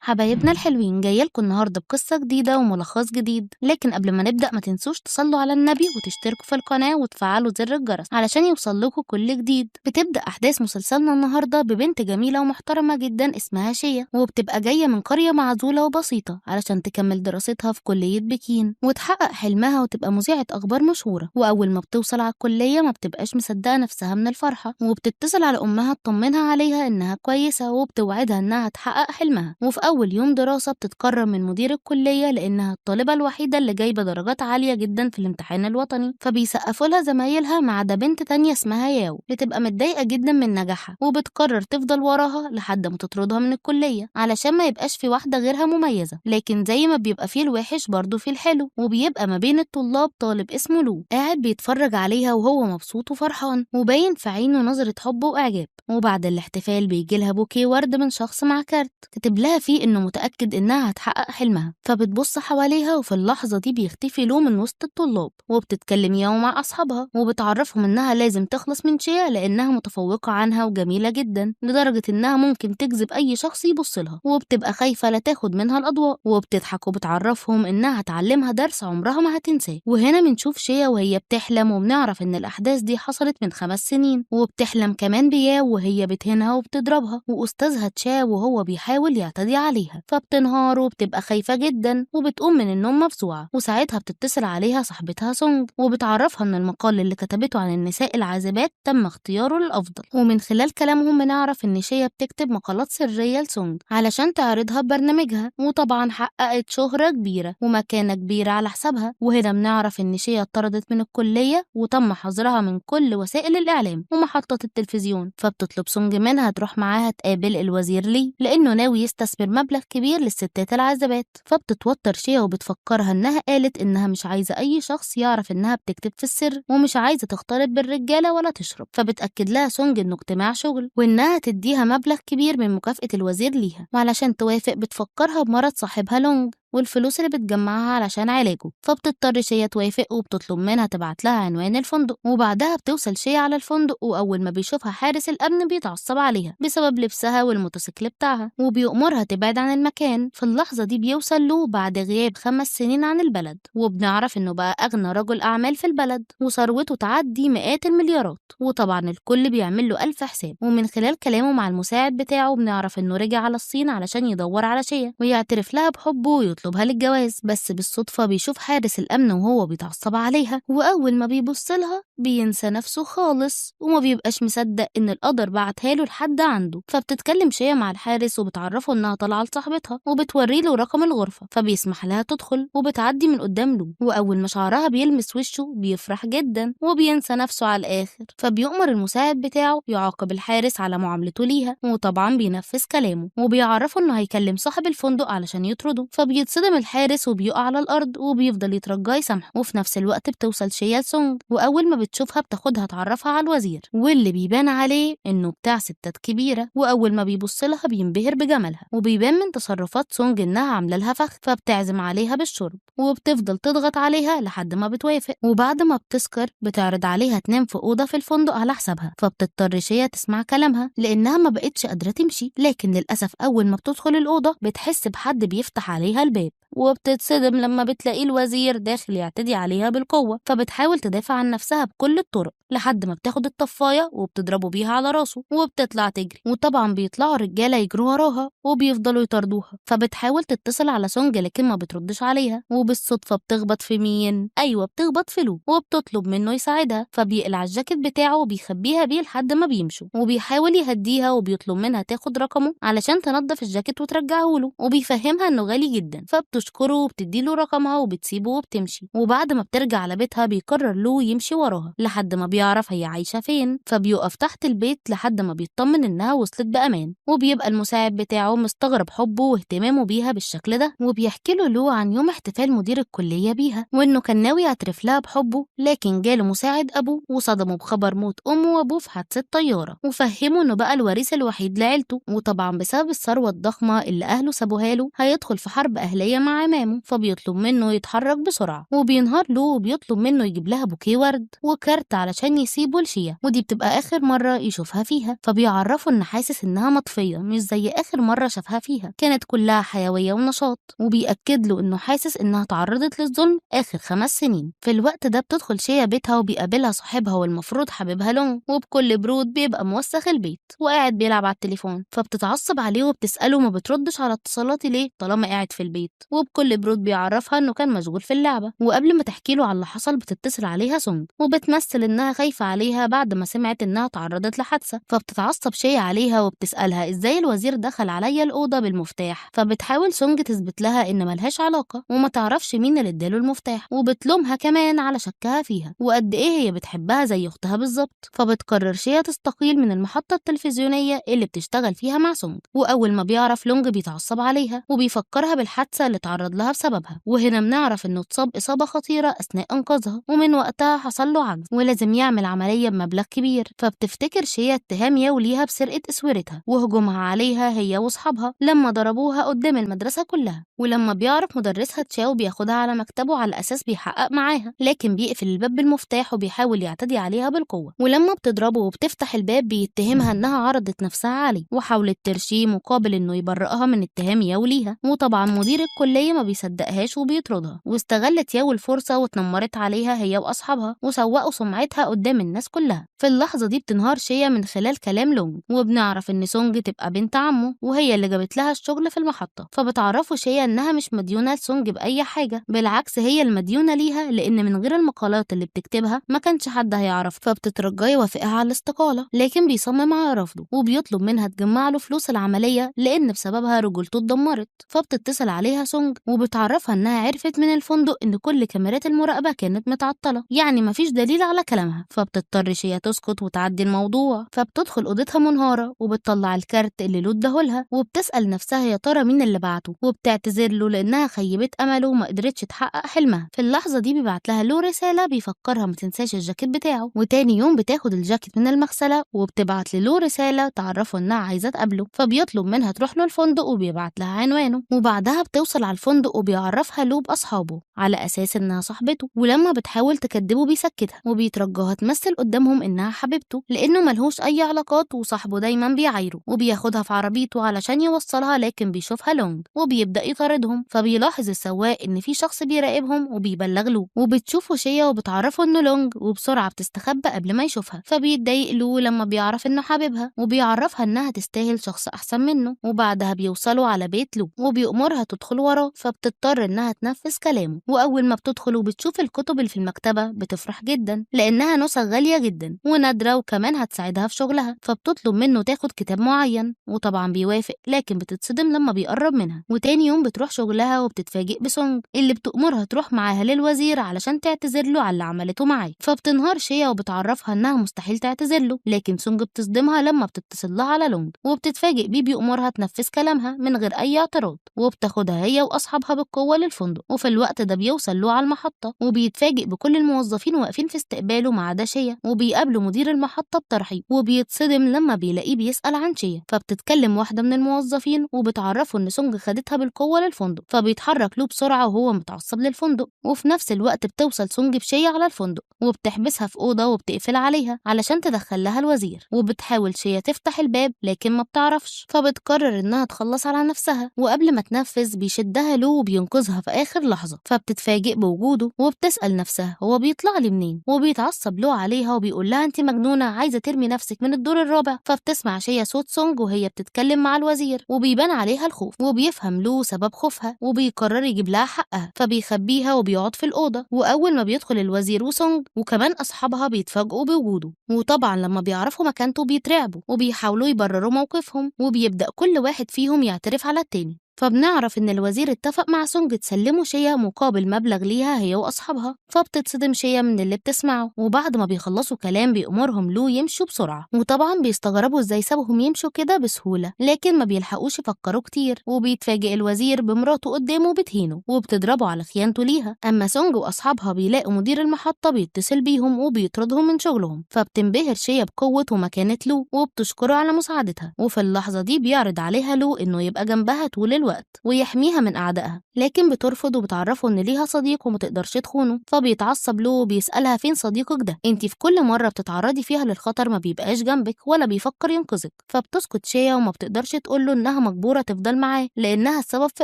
حبايبنا الحلوين، جايلكوا النهارده بقصة جديدة وملخص جديد. لكن قبل ما نبدأ ما تنسوش تصلوا على النبي وتشتركوا في القناة وتفعلوا زر الجرس علشان يوصل لكم كل جديد. بتبدأ أحداث مسلسلنا النهارده ببنت جميلة ومحترمة جدا اسمها شيا، وبتبقى جاية من قرية معزولة وبسيطة علشان تكمل دراستها في كلية بكين وتحقق حلمها وتبقى مذيعة أخبار مشهورة. وأول ما بتوصل على الكلية ما بتبقاش مصدقة نفسها من الفرحة، وبتتصل على أمها تطمنها عليها إنها كويسة وبتوعدها إنها تحقق حلمها. وفي أول يوم دراسة بتتكرم من مدير الكلية لأنها الطالبة الوحيدة اللي جايبة درجات عالية جدا في الامتحان الوطني، فبيسقفوا لها زمايلها ما عدا بنت تانية اسمها ياو، بتبقى متضايقة جدا من نجاحها وبتقرر تفضل وراها لحد ما تطردها من الكلية علشان ما يبقاش في واحدة غيرها مميزة. لكن زي ما بيبقى فيه الوحش برضه فيه الحلو، وبيبقى ما بين الطلاب طالب اسمه لو قاعد بيتفرج عليها وهو مبسوط وفرحان وباين في عينه نظرة حب وإعجاب. وبعد الاحتفال بيجيلها بوكيه ورد من شخص مع كارت كتب لها فيه إنه متأكد إنها هتحقق حلمها. فبتبص حواليها وفي اللحظة دي بيختفي لو من وسط الطلاب، وبتتكلم ياو مع أصحابها وبتعرفهم إنها لازم تخلص من شيا لأنها متفوقة عنها وجميلة جدا لدرجة إنها ممكن تجذب أي شخص يبص لها، وبتبقى خايفة لا تاخد منها الأضواء، وبتضحك وبتعرفهم إنها هتعلمها درس عمرها ما هتنساه. وهنا بنشوف شيا وهي بتحلم، وبنعرف إن الأحداث دي حصلت من 5 سنين، وبتحلم كمان بياو وهي بتهينها وبتضربها، وأستاذها تشا وهو بيحاول يعتدي عليها، فبتنهار وبتبقى خايفة جدا وبتقوم من النوم مفزوعة. وساعتها بتتصل عليها صاحبتها سونج وبتعرفها إن المقال اللي كتبته عن النساء العازبات تم اختياره للأفضل. ومن خلال كلامهم بنعرف إن شيا بتكتب مقالات سرية لسونج علشان تعرضها ببرنامجها، وطبعا حققت شهرة كبيرة ومكانة كبيرة على حسابها. وهنا بنعرف إن شيا اتطردت من الكلية وتم حظرها من كل وسائل الإعلام ومحطات التلفزيون، فبتطلب سونج منها تروح معاها تقابل الوزير لي لأنه ناوي يستثمر مبلغ كبير للستات العازبات. فبتتوتر شيا وبتفكرها إنها قالت إنها مش عايزة أي شخص يعرف إنها بتكتب في السر ومش عايزة تختلط بالرجالة ولا تشرب. فبتأكد لها سونج إنه اجتماع شغل وإنها تديها مبلغ كبير من مكافأة الوزير ليها، وعلشان توافق بتفكرها بمرض صاحبها لونج والفلوس اللي بتجمعها علشان علاجه. فبتضطر شيا توافق وبتطلب منها تبعت لها عنوان الفندق. وبعدها بتوصل شيا على الفندق، واول ما بيشوفها حارس الامن بيتعصب عليها بسبب لبسها والموتوسيكل بتاعها وبيأمرها تبعد عن المكان. في اللحظة دي بيوصل له بعد غياب 5 سنين عن البلد، وبنعرف انه بقى اغنى رجل اعمال في البلد وثروته تعدي مئات المليارات، وطبعا الكل بيعمل له 1000 حساب. ومن خلال كلامه مع المساعد بتاعه بنعرف انه رجع على الصين علشان يدور على شيا ويعترف لها بحبه ويطلبها للجواز. بس بالصدفة بيشوف حارس الأمن وهو بيتعصب عليها، وأول ما بيبص لها بينسى نفسه خالص وما بيبقاش مصدق إن القدر بعتها له لحد عنده. فبتتكلم شيا مع الحارس وبتعرفه إنها طالعة لصاحبتها وبتوري له رقم الغرفة، فبيسمح لها تدخل وبتعدي من قدام له. وأول ما شعرها بيلمس وشه بيفرح جدا وبينسى نفسه على الآخر، فبيؤمر المساعد بتاعه يعاقب الحارس على معاملته ليها، وطبعا بينفذ كلامه وبيعرفه إنه هيكلم صاحب الفندق علشان يطرده. فبيتصدم الحارس وبيقع على الأرض وبيفضل يترجاه يسامحه. وفي نفس الوقت بتوصل شيا لسونج، وأول ما بتشوفها بتاخدها تعرفها على الوزير واللي بيبان عليه إنه بتاع ستات كبيرة، وأول ما بيبص لها بينبهر بجمالها، وبيبان من تصرفات سونج إنها عاملة لها فخ، فبتعزم عليها بالشرب وبتفضل تضغط عليها لحد ما بتوافق. وبعد ما بتسكر بتعرض عليها تنام في أوضة في الفندق على حسابها، فبتضطر شيا تسمع كلامها لأنها ما بقتش قادرة تمشي. لكن للأسف أول ما بتدخل الأوضة بتحس بحد بيفتح عليها الباب، وبتتصدم لما بتلاقي الوزير داخل يعتدي عليها بالقوة، فبتحاول تدافع عن نفسها بكل الطرق لحد ما بتاخد الطفاية وبتضربه بيها على راسه وبتطلع تجري. وطبعا بيطلعوا رجالة يجروا وراها وبيفضلوا يطاردوها، فبتحاول تتصل على سونج لكن ما بتردش عليها. وبالصدفة بتخبط في مين؟ أيوة بتخبط في لو، وبتطلب منه يساعدها، فبيقلع الجاكيت بتاعه وبيخبيها بيه لحد ما بيمشوا، وبيحاول يهديها وبيطلب منها تاخد رقمه علشان تنظف الجاكيت وترجعه له، وبيفهمها انه غالي جدا، فبتشكره وبتديله رقمها وبتسيبه وبتمشي. وبعد ما بترجع على بيتها بيقرر لو يمشي وراها لحد ما بيعرف هي عايشة فين، فبيقف تحت البيت لحد ما بيطمن انها وصلت بأمان. وبيبقى المساعد بتاعه مستغرب حبه واهتمامه بيها بالشكل ده، وبيحكي له لو عن يوم احتفال مدير الكلية بيها وانه كان ناوي يعترف لها بحبه، لكن جاله مساعد ابوه وصدمه بخبر موت امه وابوه في حادثة طيارة، وفهمه انه بقى الوريث الوحيد لعيلته، وطبعا بسبب الثروة الضخمة اللي اهله سابوها له هيدخل في حرب اهلية مع مع عمامه، فبيطلب منه يتحرك بسرعة، وبينهار له وبيطلب منه يجيب لها بوكيه ورد وكارت علشان يسيبه لشيا، ودي بتبقى آخر مرة يشوفها فيها. فبيعرفوا إن حاسس إنها مطفية مش زي آخر مرة شافها فيها، كانت كلها حيوية ونشاط، وبيأكد له إنه حاسس إنها تعرضت للظلم آخر 5 سنين. في الوقت ده بتدخل شيا بيتها وبيقابلها صاحبها والمفروض حبيبها لونج، وبكل برود بيبقى موسخ البيت وقاعد بيلعب على التليفون، فبتتعصب عليه وبتسأله ما بتردش على اتصالاتي ليه طالما قاعد في البيت، وبكل برود بيعرفها إنه كان مشغول في اللعبة. وقبل ما تحكي له على اللي حصل بتتصل عليها سونج وبتمثل إنها خايفة عليها بعد ما سمعت إنها تعرضت لحادثة، فبتتعصب شيا عليها وبتسألها إزاي الوزير دخل عليا الأوضة بالمفتاح، فبتحاول سونج تثبت لها إن ملهاش علاقة وما تعرفش مين اللي اداله المفتاح، وبتلومها كمان على شكها فيها وقد إيه هي بتحبها زي أختها بالظبط. فبتقرر شيا تستقيل من المحطة التلفزيونية اللي بتشتغل فيها مع سونج، وأول ما بيعرف لونج بيتعصب عليها وبيفكرها بالحادثة اللي اتعرض لها بسببها، وهنا بنعرف إنه اتصاب إصابة خطيرة أثناء إنقاذها، ومن وقتها حصل له عجز ولازم يعمل عملية بمبلغ كبير. فبتفتكر شيا اتهام ياو ليها بسرقة أسورتها وهجومها عليها هي وأصحابها لما ضربوها قدام المدرسة كلها، ولما بيعرف مدرسها تشاو بياخدها على مكتبه على أساس بيحقق معاها، لكن بيقفل الباب بالمفتاح وبيحاول يعتدي عليها بالقوة، ولما بتضربه وبتفتح الباب بيتهمها إنها عرضت نفسها عليه وحاولت ترشيه مقابل إنه يبرئها من اتهام ياو ليها، وطبعا مدير الكلية ما بيصدقهاش وبيطردها. واستغلت ياو الفرصة واتنمرت عليها هي وأصحابها وسوقوا سمعتها قدام الناس كلها. في اللحظة دي بتنهار شيا من خلال كلام لونج، وبنعرف إن سونج تبقى بنت عمه وهي اللي جابت لها الشغل في المحطة، فبتعرفوا شيا إنها مش مديونة لسونج بأي حاجة، بالعكس هي المديونة ليها، لأن من غير المقالات اللي بتكتبها ما كانش حد هيعرف. فبتترجى يوافقها على الاستقالة، لكن بيصمم على رفضه وبيطلب منها تجمع له فلوس العملية لأن بسببها رجولته اتدمرت. فبتتصل عليها سونج وبتعرفها إنها عرفت من الفندق إن كل كاميرات المراقبة كانت متعطلة، يعني مفيش دليل على كلامها، فبتضطر شيا تسكت وتعدي الموضوع. فبتدخل أوضتها منهارة وبتطلع الكارت اللي لو اداهولها وبتسأل نفسها يا ترى مين اللي بعته، وبتعتذر له لأنها خيبت أمله وما قدرتش تحقق حلمها. في اللحظة دي بيبعت لها له رسالة بيفكرها ما تنساش الجاكيت بتاعه، وتاني يوم بتاخد الجاكيت من المغسلة وبتبعت له رسالة تعرفه إنها عايزة تقابله، فبيطلب منها تروح له الفندق وبيبعت لها عنوانه. وبعدها بتوصل على الفندق وبيعرفها له بأصحابه على أساس إنها صاحبته، ولما بتحاول تكدبه بيسكتها وبيترجاها تمثل قدامهم إنها حبيبته لأنه ملهوش أي علاقات وصاحبه دايما بيعايره، وبياخدها في عربيته علشان يوصلها، لكن بيشوفها لونج وبيبدأ يطاردهم. فبيلاحظ السواق إن في شخص بيراقبهم وبيبلغ له، وبتشوفه شيا وبتعرفه إنه لونج، وبسرعة بتستخبى قبل ما يشوفها. فبيتضايق له لما بيعرف إنه حبيبها وبيعرفها إنها تستاهل شخص أحسن منه. وبعدها بيوصلوا على بيت لو وبيأمرها تدخل وراه، فبتضطر إنها تنفذ كلامه. وأول ما بتدخل وبتشوف الكتب اللي في المكتبة بتفرح جدا لأنها نسخ غالية جدا ونادرة وكمان هتساعدها في شغلها، فبتطلب منه تاخد كتاب معين وطبعا بيوافق، لكن بتتصدم لما بيقرب منها. وتاني يوم بتروح شغلها وبتتفاجئ بسونج اللي بتأمرها تروح معاها للوزير علشان تعتذر له على اللي عملته معاه. فبتنهار شيا وبتعرفها إنها مستحيل تعتذر له، لكن سونج بتصدمها لما بتتصل لها على لونج وبتتفاجئ بيه بيأمرها تنفذ كلامها من غير أي اعتراض، وبتاخدها هي وأصحابها بالقوة للفندق. وفي الوقت ده بيوصل له على المحطة وبيتفاجئ بكل الموظفين واقفين في استقباله ما عدا شيا، وبيقابله مدير المحطة بترحيب، وبيتصدم لما بيلاقيه بيسأل عن شيا. فبتتكلم واحدة من الموظفين وبتعرفه إن سونج خدتها بالقوة للفندق، فبيتحرك له بسرعة وهو متعصب للفندق. وفي نفس الوقت بتوصل سونج بشيا على الفندق وبتحبسها في أوضة وبتقفل عليها علشان تدخل لها الوزير، وبتحاول شيا تفتح الباب لكن ما بتعرفش، فبتقرر إنها تخلص على نفسها. وقبل ما تنفذ بيشدها له وبينقذها في آخر لحظة، فبتتفاجئ بوجوده وبتسأل نفسها هو بيطلع لي منين، وبيتعصب له عليها وبيقول لها أنت مجنونة عايزة ترمي نفسك من الدور الرابع. فبتسمع شيا صوت سونج وهي بتتكلم مع الوزير وبيبان عليها الخوف، وبيفهم له سبب خوفها وبيقرر يجيب لها حقها، فبيخبيها وبيقعد في الأوضة. وأول ما بيدخل الوزير وسونج وكمان أصحابها بيتفاجئوا بوجوده، وطبعا لما بيعرفوا مكانته بيترعبوا وبيحاولوا يبرروا موقفهم، وبيبدأ كل واحد فيهم يعترف على التاني. فبنعرف إن الوزير اتفق مع سونج تسلمه شيا مقابل مبلغ ليها هي وأصحابها، فبتتصدم شيا من اللي بتسمعه. وبعد ما بيخلصوا كلام بيأمرهم لو يمشوا بسرعة، وطبعا بيستغربوا ازاي سابهم يمشوا كده بسهولة، لكن ما بيلحقوش يفكروا كتير، وبيتفاجئ الوزير بمراته قدامه بتهينه وبتضربه على خيانته ليها. أما سونج وأصحابها بيلاقوا مدير المحطة بيتصل بيهم وبيطردهم من شغلهم، فبتنبهر شيا بقوة ومكانة لو وبتشكره على مساعدتها. وفي اللحظة دي بيعرض عليها لو إنه يبقى جنبها طول الوقت، الوقت ويحميها من أعدائها، لكن بترفض وبتعرفه إن ليها صديق وما تقدرش تخونه. فبيتعصب له وبيسألها فين صديقك ده؟ انت في كل مرة بتتعرضي فيها للخطر ما بيبقاش جنبك ولا بيفكر ينقذك. فبتسكت شيا وما بتقدرش تقوله إنها مجبورة تفضل معاه لأنها السبب في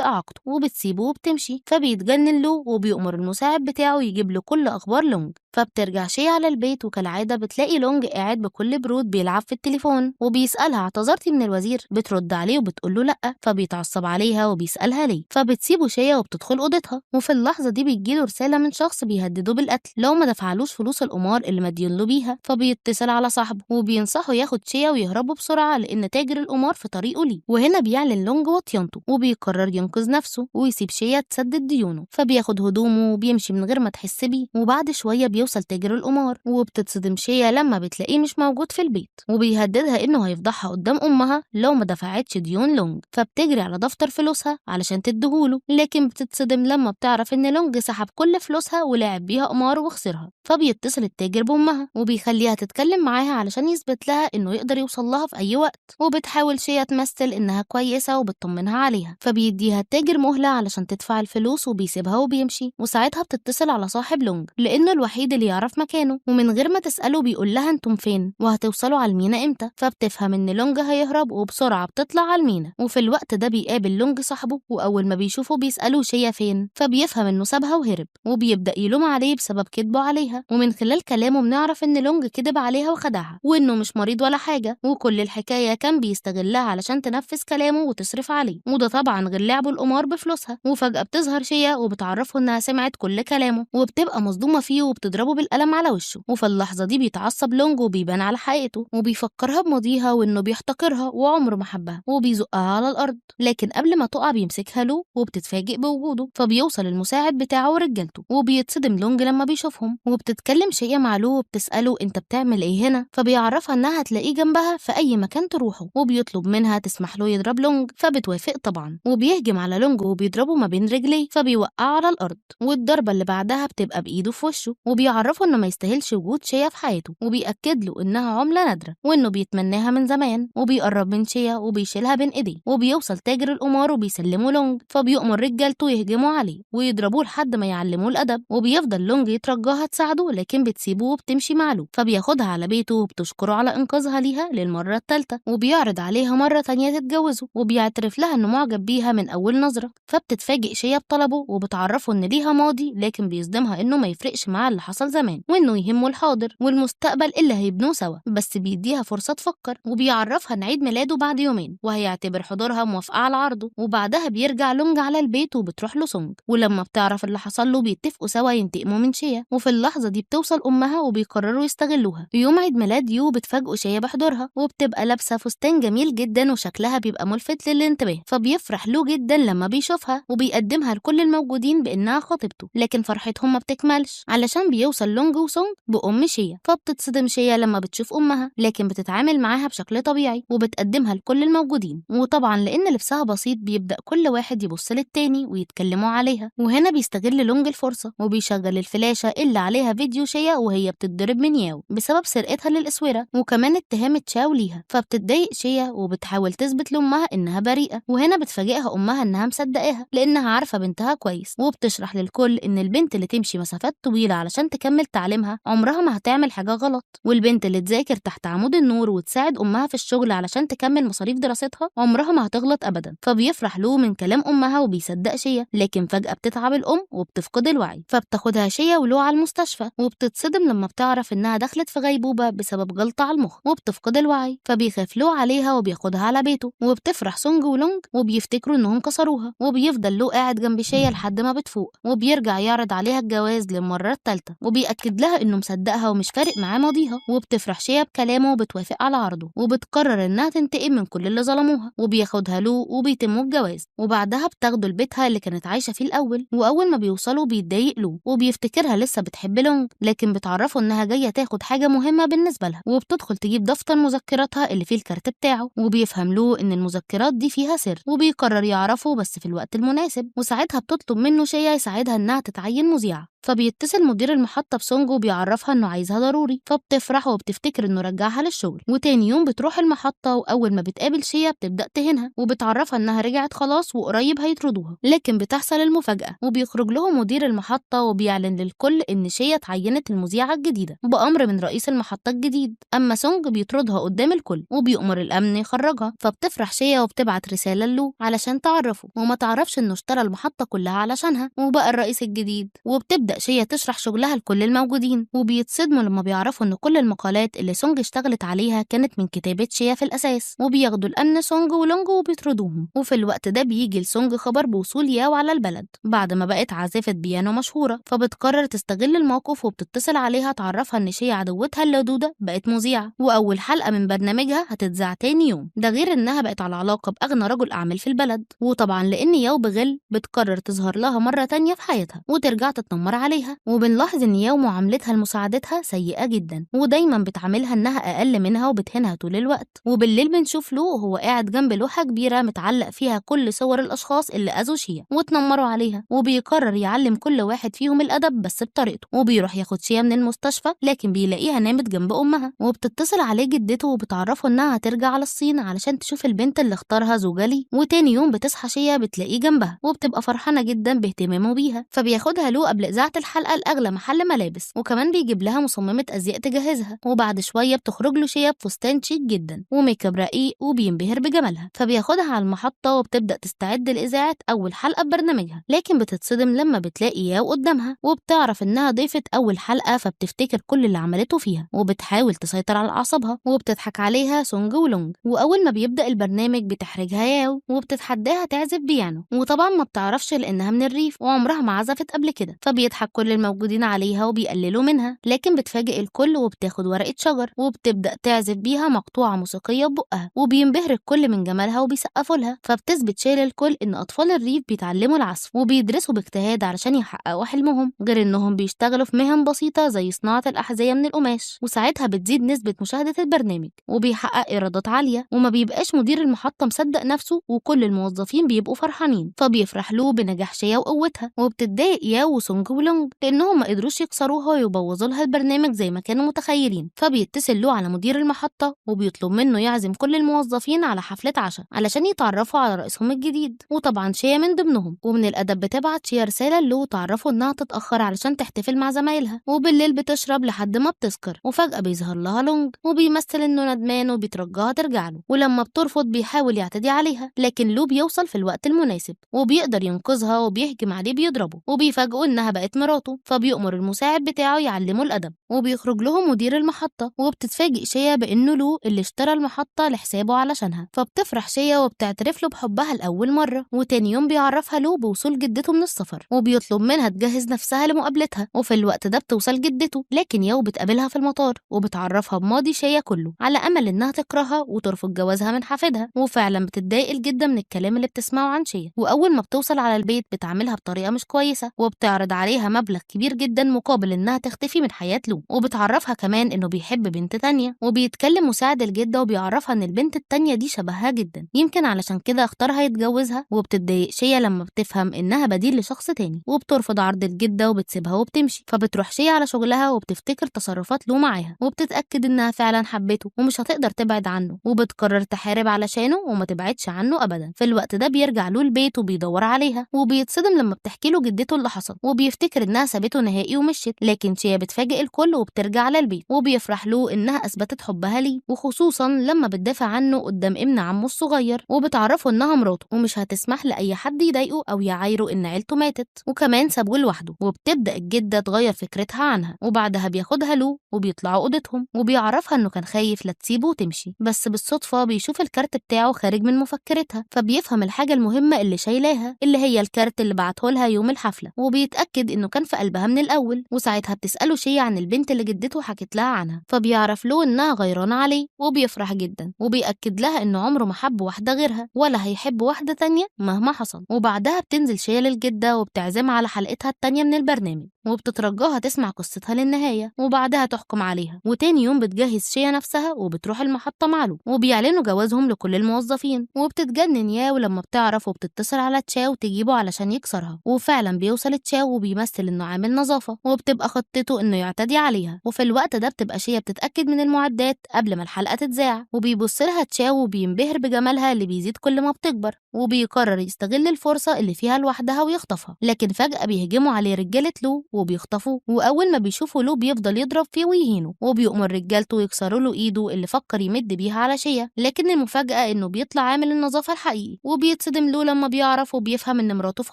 إعاقته، وبتسيبه وبتمشي. فبيتجنن له وبيؤمر المساعد بتاعه يجيب له كل أخبار لونج. فبترجع شيا على البيت، وكالعادة بتلاقي لونج قاعد بكل برود بيلعب في التليفون، وبيسألها اعتذرتي من الوزير؟ بترد عليه وبتقول له لأ. فبيتعصب عليها وبيسألها ليه، فبتسيبه شيا وبتدخل أوضتها. وفي اللحظة دي بتجيله رسالة من شخص بيهدده بالقتل لو ما دفعلوش فلوس القمار اللي مديون له بيها. فبيتصل على صاحبه وبينصحه ياخد شيا ويهربوا بسرعة لأن تاجر القمار في طريقه ليه. وهنا بيعلن لونج وطيانته وبيقرر ينقذ نفسه ويسيب شيا تسدد ديونه. فبياخد هدومه وبيمشي من غير ما تحس بيه. وبعد شوية بيوصل تاجر القمار، وبتتصدم شيا لما بتلاقيه مش موجود في البيت، وبيهددها انه هيفضحها قدام امها لو ما دفعتش ديون لونج. فبتجري على دفتر فلوسها علشان تديهوله، لكن بتتصدم لما بتعرف ان لونج سحب كل فلوسها ولعب بيها قمار وخسرها. فبيتصل التاجر بامها وبيخليها تتكلم معاها علشان يثبت لها انه يقدر يوصل لها في اي وقت. وبتحاول شيا تمثل انها كويسة وبتطمنها عليها، فبيديها التاجر مهله علشان تدفع الفلوس وبيسيبها وبيمشي. وساعتها بتتصل على صاحب لونج لانه الوحيد اللي يعرف مكانه، ومن غير ما تساله بيقول لها انتم فين وهتوصلوا على المينا امتى. فبتفهم ان لونج هيهرب وبسرعة بتطلع على المينا. وفي الوقت ده بيقابل لونج صاحبه، واول ما بيشوفه بيساله شيا فين، فبيفهم انه سابها وهرب، وبيبدا يلوم عليه بسبب كذبه عليها. ومن خلال كلامه بنعرف ان لونج كذب عليها وخدعها، وانه مش مريض ولا حاجة، وكل الحكاية كان بيستغلها علشان تنفذ كلامه وتصرف عليه، وده طبعا غير لعبه القمار بفلوسها. وفجاة بتظهر شيا وبتعرفه انها سمعت كل كلامه، وبتبقى مصدومة فيه وبتضربه بالقلم على وشه. وفي اللحظة دي بيتعصب لونج وبيبان على حقيقته، وبيفكرها بماضيها وانه بيحتقرها وعمره ما حبها، وبيزقها على الارض. لكن قبل ما تقع بيمسكها له وبتتفاجئ بوجوده. فبيوصل المساعد بتاعه ورجالته، وبيتصدم لونج لما بيشوفهم. وبتتكلم شيا مع لو وبتساله انت بتعمل ايه هنا، فبيعرفها انها هتلاقيه جنبها في اي مكان تروحه، وبيطلب منها تسمح له يضرب لونج، فبتوافق طبعا. وبيهجم على لونج وبيضربه ما بين رجليه فبيوقعه على الارض، والضربه اللي بعدها بتبقى بايده في وشه. وبيعرفه انه ما يستاهلش وجود شيا في حياته، وبيأكد له انها عمله نادرة وانه بيتمناها من زمان. وبيقرب من شيا وبيشيلها بين ايديه، وبيوصل تاجر القمار وبيسلمه لونج، فبيؤمر رجالته يهجموا عليه ويضربوه لحد ما يعلموه الادب. وبيفضل لونج يترجاها تساعده، لكن بتسيبه وبتمشي مع له. فبياخدها على بيته وبتشكره على انقاذها ليها للمرة الثالثة، وبيعرض عليها مرة تانية تتجوزه، وبيعترف لها انه معجب بيها من اول نظره. فبتتفاجئ شيا بطلبه وبتعرفه ان ليها ماضي، لكن بيصدمها انه ما يفرقش معاه اللي حصل زمان، وانه يهمه الحاضر والمستقبل اللي هيبنوه سوا، بس بيديها فرصة تفكر. وبيعرفها ان عيد ميلاده بعد يومين وهيعتبر حضورها موافقة على عرضه. وبعدها بيرجع لونج على البيت وبتروح له سونج، ولما بتعرف اللي حصل له بيتفقوا سوا ينتقموا من شيا. وفي اللحظة دي بتوصل امها وبيقرروا يستغلوها. يوم عيد ميلاد يو بتفاجئوا شيا بحضورها، وبتبقى لابسه فستان جميل جدا وشكلها بيبقى ملفت للانتباه. فبيفرح له جدا لما بيشوفها وبيقدمها لكل الموجودين بانها خطيبته، لكن فرحتهم ما بتكملش علشان بيوصل لونج وسونج بأم شيا. فبتتصدم شيا لما بتشوف امها، لكن بتتعامل معاها بشكل طبيعي وبتقدمها لكل الموجودين. وطبعا لان لبسها بسيط بيبدا كل واحد يبص للتاني ويتكلموا عليها. وهنا بيستغل لونج الفرصة وبيشغل الفلاشه اللي عليها فيديو شيا وهي بتتضرب من ياو بسبب سرقتها للاسوره، وكمان اتهام تشاو ليها. فبتتضايق شيا وبتحاول تثبت لامها انها بريئة، وهنا بتفاجئها امها انها مصدقاها لانها عارفه بنتها كويس، وبتشرح للكل ان البنت اللي تمشي مسافات طويلة علشان تكمل تعليمها عمرها ما هتعمل حاجة غلط، والبنت اللي تذاكر تحت عمود النور وتساعد امها في الشغل علشان تكمل مصاريف دراستها عمرها ما هتغلط ابدا. فبيفرح له من كلام امها وبيصدق شيا، لكن فجاة بتتعب الام وبتفقد الوعي. فبتاخدها شيا ولو على المستشفى، وبتتصدم لما بتعرف انها دخلت في غيبوبة بسبب جلطة على المخ وبتفقد الوعي. فبيخاف لو عليها وبياخدها على بيته، وبتفرح سونج ولونج وبيفتكروا انهم كسروها. وبيفضل لو قاعد جنب شيا لحد ما بتفوق، وبيرجع يعرض عليها الجواز للمرة الثالثة، وبيأكد لها انه مصدقها ومش فارق معاه ماضيها. وبتفرح شيا بكلامه وبتوافق على عرضه، وبتقرر انها تنتقم من كل اللي ظلموها، وبياخدها له وبيتموا الجواز. وبعدها بتاخده لبيتها اللي كانت عايشه فيه الاول، واول ما بيوصلوا بيتضايق له وبيفتكرها لسه بتحب لونج، لكن بتعرفه انها جاية تاخد حاجة مهمة بالنسبة لها. وبتدخل تجيب دفتر مذكراتها اللي فيه الكارت بتاعه، وبيفهم له ان المذكرات دي فيها سر، وبيقرر يعرفه بس في الوقت المناسب. وساعتها بتطلب منه شيا يساعدها انها تتعين مذيعه، فبيتصل مدير المحطة بسونج وبيعرفها إنه عايزها ضروري، فبتفرح وبتفتكر إنه رجعها للشغل. وتاني يوم بتروح المحطة، وأول ما بتقابل شيا بتبدأ تهينها وبتعرفها إنها رجعت خلاص وقريب هيطردوها. لكن بتحصل المفاجأة وبيخرج لهم مدير المحطة وبيعلن للكل إن شيا اتعينت المذيعة الجديدة بأمر من رئيس المحطة الجديد. أما سونج بيطردها قدام الكل وبيؤمر الأمن يخرجها. فبتفرح شيا وبتبعت رسالة له علشان تعرفه وما تعرفش إنه اشترى المحطة كلها علشانها وبقى الرئيس الجديد. وبتبدأ شيا تشرح شغلها لكل الموجودين، وبيتصدموا لما بيعرفوا إن كل المقالات اللي سونج اشتغلت عليها كانت من كتابة شيا في الأساس. وبياخدوا الأمن سونج ولونج وبيطردوهم. وفي الوقت ده بيجي لسونج خبر بوصول ياو على البلد بعد ما بقت عازفة بيانو مشهورة، فبتقرر تستغل الموقف وبتتصل عليها تعرفها إن شيا عدوتها اللدودة بقت مذيعة، وأول حلقة من برنامجها هتتذاع تاني يوم، ده غير إنها بقت على علاقة بأغنى رجل أعمال في البلد. وطبعا لأن ياو بغل بتقرر تظهر لها مرة تانية في حياتها وترجع تتنمر عليها. وبنلاحظ إن ياو معاملتها لمساعدتها سيئة جدا، ودايما بتعاملها إنها أقل منها وبتهينها طول الوقت. وبالليل بنشوف له وهو قاعد جنب لوحة كبيرة متعلق فيها كل صور الأشخاص اللي أذوا شيا وتنمروا عليها، وبيقرر يعلم كل واحد فيهم الأدب بس بطريقته. وبيروح ياخد شيا من المستشفى لكن بيلاقيها نامت جنب أمها، وبتتصل عليه جدته وبتعرفه إنها هترجع على الصين علشان تشوف البنت اللي اختارها زوجها ليه. وتاني يوم بتصحى شيا بتلاقيه جنبها وبتبقى فرحانة جدا باهتمامه بيها، فبياخدها له قبل إذاعة الحلقة لأغلى محل ملابس، وكمان بيجيب لها مصممة أزياء تجهزها. وبعد شوية بتخرج له شيا بفستان شيك جدا وميك اب رقيق وبينبهر بجمالها، فبياخدها على المحطة وبتبدأ تستعد لإذاعة أول حلقة ببرنامجها. لكن بتتصدم لما بتلاقي ياو قدامها وبتعرف إنها ضيفة أول حلقة، فبتفتكر كل اللي عملته فيها وبتحاول تسيطر على أعصابها وبتضحك عليها سونج ولونج. وأول ما بيبدأ البرنامج بتحرجها ياو وبتتحداها تعزف بيانو، وطبعا ما بتعرفش لأنها من الريف وعمرها ما عزفت قبل كده، فبيضحك كل الموجودين عليها وبيقللوا منها. لكن بتفاجئ الكل وبتاخد ورقة شجر وبتبدأ تعزف بيها مقطوعة موسيقية ببقها، وبينبهر الكل من جمالها وبيسقفوا لها. فبتثبت شيا للكل إن أطفال الريف بيتعلموا العزف وبيدرسوا باجتهاد علشان يحققوا حلمهم، غير إنهم بيشتغلوا في مهن بسيطة زي صناعة الأحذية من القماش. وساعتها بتزيد نسبة مشاهدة البرنامج وبيحقق إيرادات عالية، وما بيبقاش مدير المحطة مصدق نفسه وكل الموظفين بيبقوا فرحانين، فبيفرح له بنجاح شيا وقوتها. وبتتضايق ياو وسونج ولونج لأنهم ما قدروش يكسروها ويبوظوا لها البرنامج زي ما كانوا متخيلين، فبيتصل له على مدير المحطة وبيطلب منه يعزم كل الموظفين على حفلة عشاء علشان يتعرفوا على رئيسهم الجديد، وطبعا شيا من ضمنهم. ومن الأدب بتبعت شيا رسالة له تعرفه إنها تتأخر علشان تحتفل مع زمايلها. وبالليل بتشرب لحد ما بتسكر، وفجأة بيظهر لها لونج وبيمثل إنه ندمان وبيترجاها ترجع له، ولما بترفض بيحاول يعتدي عليها، لكن لو بيوصل في الوقت المناسب وبيقدر ينقذها وبيهجم عليه بيضربه، وبيفاجئوا إنها بقت مراته، فبيؤمر المساعد بتاعه يعلمه الأدب. وبيخرج لهم مدير المحطة وبتتفاجئ شيا بإنه لو اللي اشترى المحطة لحسابه علشانها، فبتفرح شيا وبتعترف له بحبها لأول مرة. وتاني يوم بيعرفها لو بوصول جدته من السفر وبيطلب منها تجهز نفسها لمقابلتها. وفي الوقت ده بتوصل جدته، لكن ياو بتقابلها في المطار وبتعرفها بماضي شيا كله على أمل إنها تكرهها وترفض جوازها من حفيدها. وفعلا بتتضايق الجدة من الكلام اللي بتسمعه عن شيا، وأول ما بتوصل على البيت بتعاملها بطريقة مش كويسة وبتعرض عليها مبلغ كبير جدا مقابل إنها تختفي من حياة لو، وبتعرفها كمان إنه بيحب بنت تانية. وبيتكلم مساعد الجدة وبيعرفها إن البنت التانية دي شبهها جدا، يمكن علشان كده اختارها يتجوزها. وبتتضايق شيا لما بتفهم إنها بديل لشخص تاني، وبترفض عرض الجدة وبتسيبها وبتمشي. فبتروح شيا على شغلها وبتفتكر تصرفات لو معاها وبتتأكد إنها فعلا حبته ومش هتقدر تبعد عنه، وبتقرر تحارب علشانه وما تبعدش عنه أبدا. في الوقت ده بيرجع له البيت وبيدور عليها، وبيتصدم لما بتحكي له جدته اللي حصل، وبيفتكر إنها سابته نهائي ومشيت. لكن شيا بتفاجئ الكل وبترجع للبيت، وبيفرح له إنها أثبتت حبها ليه، وخصوصا لما بتدافع عنه قدام ابن عمه الصغير وبتعرفه إنها مراته ومش هتسمح لأي حد يضايقه أو يعايره إن عيلته ماتت، وكمان سابوه لوحده. وبتبدأ الجدة تغير فكرتها عنها، وبعدها بياخدها له وبيطلعوا أوضتهم، وبيعرفها إنه كان خايف لا تسيبه وتمشي، بس بالصدفة بيشوف الكارت بتاعه خارج من مفكرتها، فبيفهم الحاجة المهمة اللي شايلاها اللي هي الكارت اللي بعته لها يوم الحفلة، وبيتأكد إنه كان في قلبها من الأول. وساعتها بتسأله شيء عن البنت اللي جدته حكت لها عنها، فبيعرف له إنها غيرانة عليه وبيفرح جدا، وبيأكد لها إنه عمره ما حب واحدة غيرها ولا هيحب واحدة تانية مهما حصل. وبعدها بتنزل شيا للجدة وبتعزمها على حلقتها التانية من البرنامج، وبتترجاها تسمع قصتها للنهاية وبعدها تحكم عليها. وتاني يوم بتجهز شيا نفسها وبتروح المحطة مع لو، وبيعلنوا جوازهم لكل الموظفين. وبتتجنن ياو لما بتعرف وبتتصل على تشاو تجيبه علشان يكسرها، وفعلا بيوصل تشاو وبيمثل وبيمثل إنه عامل نظافة، وبتبقى خطته إنه يعتدي عليها. وفي الوقت ده بتبقى شيا بتتأكد من المعدات قبل ما الحلقة تتذاع، وبيبص لها تشاو وبينبهر بجمالها اللي بيزيد كل ما بتكبر، وبيقرر يستغل الفرصة اللي فيها لوحدها ويخطفها. لكن فجأة بيهجموا عليه رجالة لو وبيخطفوه، وأول ما بيشوفوا لو بيفضل يضرب فيه ويهينه، وبيؤمر رجالته يكسروا له إيده اللي فكر يمد بيها على شيا. لكن المفاجأة إنه بيطلع عامل النظافة الحقيقي، وبيتصدم لو لما بيعرف وبيفهم إن مراته في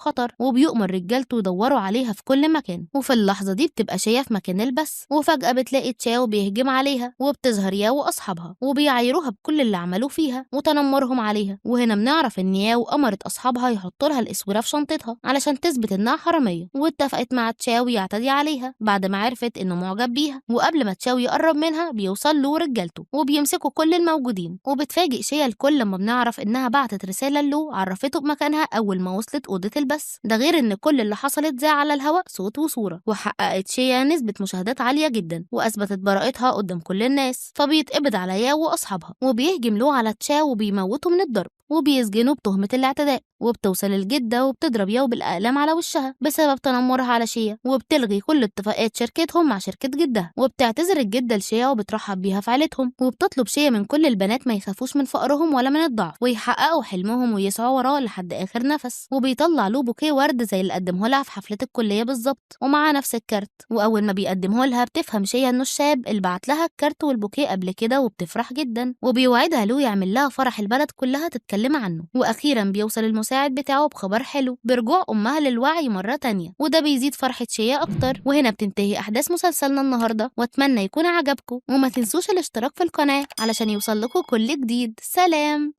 خطر، وبيؤمر رجالته يدوروا عليها في كل مكان. وفي اللحظة دي بتبقى شيا في مكان البث، وفجأة بتلاقي تشاو بيهجم عليها، وبتظهر ياو وأصحابها وبيعايروها بكل اللي عملوه فيها وتنمرهم عليها. وهنا بنعرف إن ياو أمرت أصحابها يحطوا لها الإسورة في شنطتها علشان تثبت إنها حرامية، واتفقت مع تشاو يعتدي عليها بعد ما عرفت إنه معجب بيها. وقبل ما تشاو يقرب منها بيوصل له رجالته وبيمسكوا كل الموجودين، وبتفاجئ شيا الكل لما بنعرف إنها بعتت رسالة له عرفته بمكانها أول ما وصلت أوضة البث. ده غير إن كل اللي حصلت ذاع على الهواء صوت وصورة، وحققت شيا نسبة مشاهدات عالية جدا وأثبتت براءتها قدام كل الناس. فبيتقبض على ياو وأصحابها، وبيهجم له على تشاو وبيموته من الضرب، وبيسجنوا بتهمة الاعتداء. وبتوصل الجدة وبتضرب ياو بالأقلام على وشها بسبب تنمرها على شيا، وبتلغي كل اتفاقات شركتهم مع شركة جدها. وبتعتذر الجدة لشيا وبترحب بيها في عيلتهم، وبتطلب شيا من كل البنات ما يخافوش من فقرهم ولا من الضعف، ويحققوا حلمهم ويسعوا وراه لحد آخر نفس. وبيطلع له بوكيه ورد زي اللي قدمه لها في حفلة الكلية بالظبط، ومعاه نفس الكارت. وأول ما بيقدمه لها بتفهم شيا إنه الشاب اللي بعت لها الكارت والبوكيه قبل كده، وبتفرح جدا، وبيوعدها له يعمل لها فرح البلد كلها تتكلم عنه. وأخيرا بيوصل المساعد بتاعه بخبر حلو برجوع أمها للوعي مرة تانية، وده بيزيد فرحة شيا أكتر. وهنا بتنتهي أحداث مسلسلنا النهاردة، وأتمنى يكون عجبكم، وما تنسوش الاشتراك في القناة علشان يوصل لكم كل جديد. سلام.